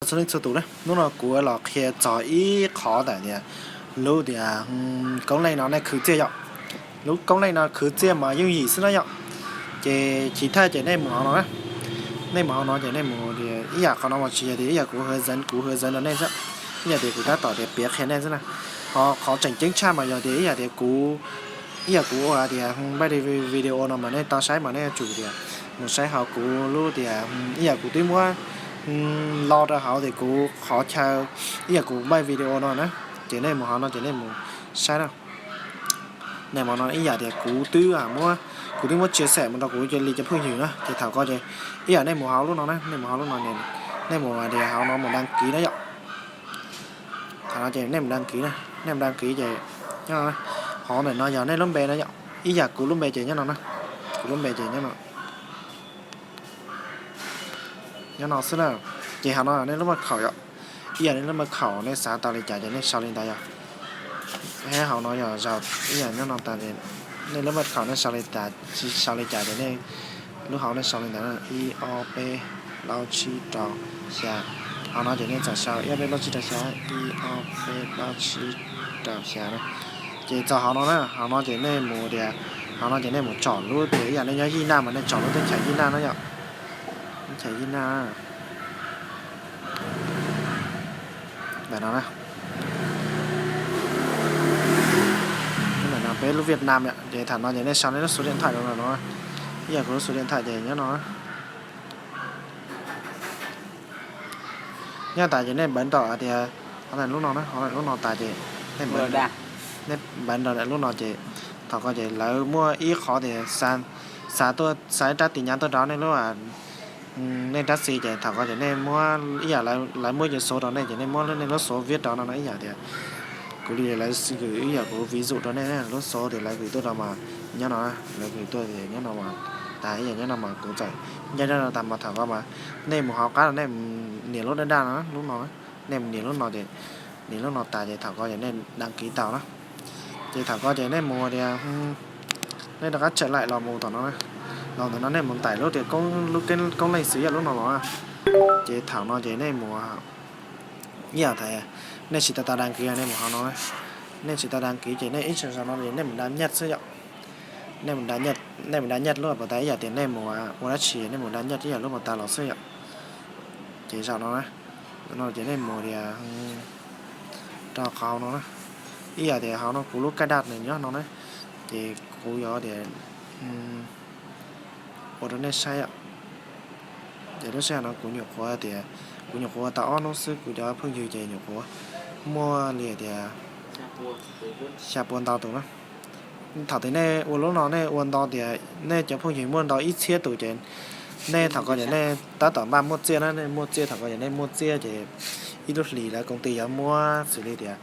Txhua leej txhua tus na, hnub no kuv los qhia txog ib qhov ntawm tias lub tias koob leej no nej khwv txiaj yom. Lub koob leej no khwv txiaj mas yooj yim xwb na yom. Ces chiv thawj ces nej mus hauv no na, nej mus hauv no ces nej mus tias ib yam qhov no mas tsis yog tias ib yam kuv hwv zev kuv hwv zev rau nej xwb, ib yam tias kuv tab tom tias piav qhia nej xwb na. Ho qhov tseem ceeb tshaj mas yog tias ib yam tias kuv, ib yam kuv ua tias npaj video no mas nej tau saib mas nej yuav tsum tias mus saib hauv kuv lub tias ib yam kuv twb muab lo rau hauv tias kuv qhov chaw ib yam kuv npaj video no na, ces nej mus hauv no ces nej mus saib na. Nej mus no ib yam tias kuv twb muab, kuv twb muab chia sẻ mus rau kuv cov li cov phooj ywg na, ces thaum ko ces ib yam nej mus hauv lub no na, nej mus hauv lub no, nej mus tias hauv no mus đăng ký na yom. Thaum no ces nej mus đăng ký na, nej mus đăng ký ces nyob no, hauv ntawm no yog nej lub npe na yom, ib yam kuv lub npe ces nyob no na, kuv lub npe ces nyob no, nyob no xwb na. Ces hauv no nej lub mật khẩu yom, ib yam nej lub mật khẩu nej xav tau li cas ces nej sau li ntawd yom. Hauv no yog zaum ib yam nyob no tas, nej lub mật khẩu nej sau li cas, sau li cas ces nej lub hauv nej sau li ntawd, ib ob peb plaub tsib rau xya. Hauv no ces nej txawm sau ib ob peb plaub tsib rau xya, ib ob peb plaub tsib rau xya na. Ces txog hauv no na, hauv no ces nej mus tias, hauv no ces nej mus tsom lub tias ib yam nej nyob Yij Naj mas nej tsom lub teb chaws Yij Naj na yom. Teb chaws Yij Naj ntawm no na. Ntawm no peb lub Việt Nam yom, ces thaum no ces nej sau nej lub số điện thoại no no, ib yam kuv lub số điện thoại ces nyob no. Nyob tas ces nej npawv nraum hais tias, hov lub no na, hov lub no tas ces nej npawv nraum lub no ces thaum ko ces lawv muaj ib qhov tias xa tuaj, xa ib rab tin nhắn tuaj rau nej lub, nej rab xis ces thaum ko ces nej muab ib yam lawv muab yus số rau nej ces nej muab nej lub số viết rau no no ib yam tias kuv li lawv gửi ib yam kuv ví dụ rau nej lub số tias lawv gửi tuaj rau mas nyob no, lawv gửi tuaj tias nyob no mas tas ib yam nyob no mas kuv txawm ncaim nyob no tas mas thaum ko mas nej mus hauv qab no nej nias lub daj daj no, lub no, nej mus nias lub no ces nias lub no tas ces thaum ko ces nej đăng ký tau na. Ces thaum ko ces nej mus tias, nej rov qab tseem laim los mus tom no, los ntawm no nej mus tải lub tias lub koob leej xwb yog lub no los. Ces thaum no ces nej mus, ib yam tas nej tsis tau tau đăng ký nej mus hauv no, nej tsis tau đăng ký ces nej ib zaug no ces nej mus đăng nhập xwb yom. Nej mus đăng nhập lub pas tas ib yam tias nej mus ua dab tsi nej mus đăng nhập ib yam lub pas tas los xwb yom. Ces zaum no na, no ces nej mus tias rau qhov hauv no na, ib yam tias hauv no kuv lub cài đặt nws nyob no na, ces kuv yuav tias ua rau nej saib yom. Ces lub sij hawm no kuv nyuam qhuav tias, kuv nyuam qhuav ua tau ob hnub xwb kuv cov phooj ywg ces nyuam qhuav muaj li tias xya pua ntau tus na. Thaum twg nej ua lub no nej ua ntau tias nej cov phooj ywg muaj ntau ib txhiab tus ces nej thaum ko ces nej tab tom npaj muaj txiaj na, nej muaj txiaj thaum ko ces nej muaj txiaj ces ib lub hlis lawv công ty yuav muab xws li tias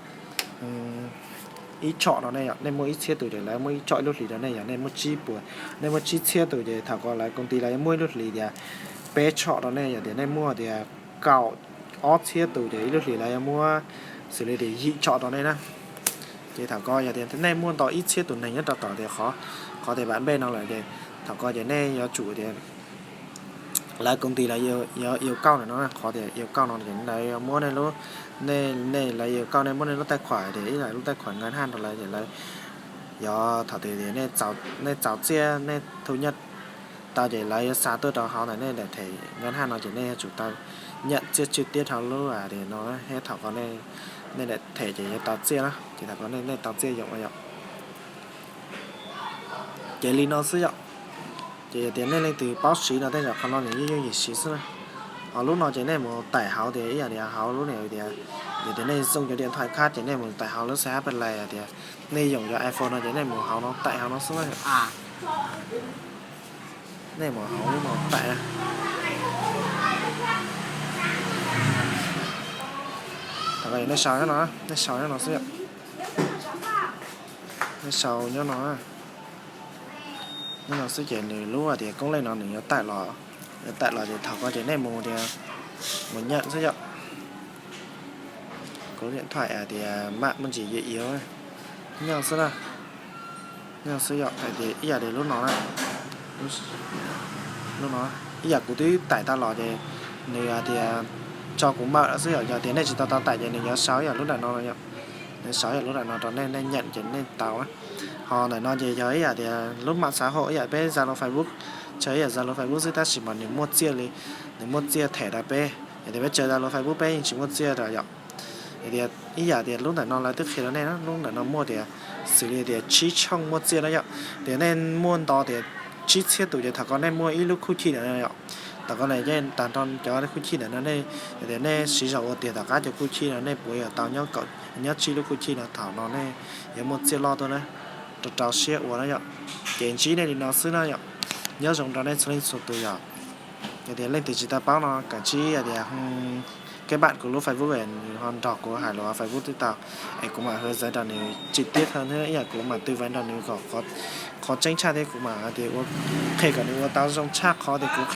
ib tshom rau nej yom, nej muaj ib txhiab tus ces lawv muaj ib tshom ib lub hlis rau nej yom, nej muaj tsib puas, nej muaj tsib txhiab tus ces thaum ko lawv công ty lawv yuav muaj ib lub hlis tias peb tshom rau nej yom, tias nej muaj tias kaum ob txhiab tus ces ib lub hlis lawv yuav muab xws li tias yim tshom rau nej na. Ces thaum ko yog tias nej muaj ntau ib txhiab tus neeg nyob rau tom tias qhov tias bạn bè no lawm ces thaum ko ces nej yuav tsum tias lawv công ty lawv yuav yêu cầu no, qhov tias yêu cầu no ces lawv yuav muab nej lub, nej, nej lawv yêu cầu nej muab nej lub tài khoản tias ib lub tài khoản ngân hàng rau lawv ces lawv yuav thaum tias nej txaus txiaj nej thu nhập tau ces lawv yuav xa tuaj rau hauv ntawm nej daim thẻ ngân hàng no ces nej yuav tsum tau nhận txiaj chi tiết hauv lub tias no thiab thaum ko nej daim thẻ ces yuav tau txiaj na, ces thaum ko nej tau txiaj yoom yom. Ces li no xwb yom. Ces yog tias nej leej twg paub siv no tej zaum qhov no nws yeej yooj yim siv xwb na. Ho lub no ces nej mus tải hauv tias ib yam tias hauv lub no tias, yog tias nej dùng cov điện thoại khác ces nej mus tải hauv lub C H Play tias nej dùng cov iPhone no ces nej mus hauv no tải hauv no xwb na. Nej mus hauv lub no tải na. Thaum ko nej sau nyob no, nej sau nyob no xwb yom. Nej sau nyob no, nyob no xwb ces nws lub hais tias koob leej no nws yuav tải los, yuav tải los ces thaum ko ces nej mus tias mus nhận xwb yom. Kuv lub điện thoại hais tias maj muaj ntsis yuav yuav, nyob xwb na. Nyob xwb yom, hais tias ib yam tias lub no na, lub no ib yam kuv twb tải tau los ces nws hais tias tso kuv mawm xwb yom. Yog tias nej tsis tau tau tải ces nws yuav sau ib yam lub ntawm no, nws sau ib yam lub ntawm no rau nej, nej nyeem ces nej tau. Ho ntawm no ces yog ib yam tias lub mạng xã hội ib yam peb Zalo Facebook, tso ib yam Zalo Facebook xwb tab sis mas nws muaj txiaj li, nws muaj txiaj them rau peb. Yog tias peb tso Zalo Facebook peb yeej tsis muaj txiaj rau yom. Tias ib yam tias lub ntawm no lawv twb qhia rau nej, lub ntawm no muaj tias xws li tias tsib tshooj muaj txiaj na yom. Tias nej muaj nto tias tsib txhiab tus ces thaum ko nej muaj ib lub khuj chij ntawm no yom. Thaum ko nej yeej tag nrho cov khuj chij ntawm no nej, yog tias nej siv zog ua tiag tom qab cov khuj chij no nej puas yuav tau nyob tsib lub khuj chij no, thaum no nej yuav muaj txiaj loj tuaj na. Rau rau siab ua na yom. Ces ntsib nej li no xwb na yom. Nyob zoo rau nej txhua leej txhua tus yom. Yog tias leej twg tsis tau paub no kav tsij tias keb npam kuv lub Facebook es nws ho nrog kuv hais lus Facebook twb tau, es kuv mam hais zaj rau nws tsis tiab thawj thiab ib yam kuv mam tư vấn rau nws kom qhov tseeb tshaj thiab kuv mam tias ua, qhia kom nws ua tau zoo tshaj qhov tias kuv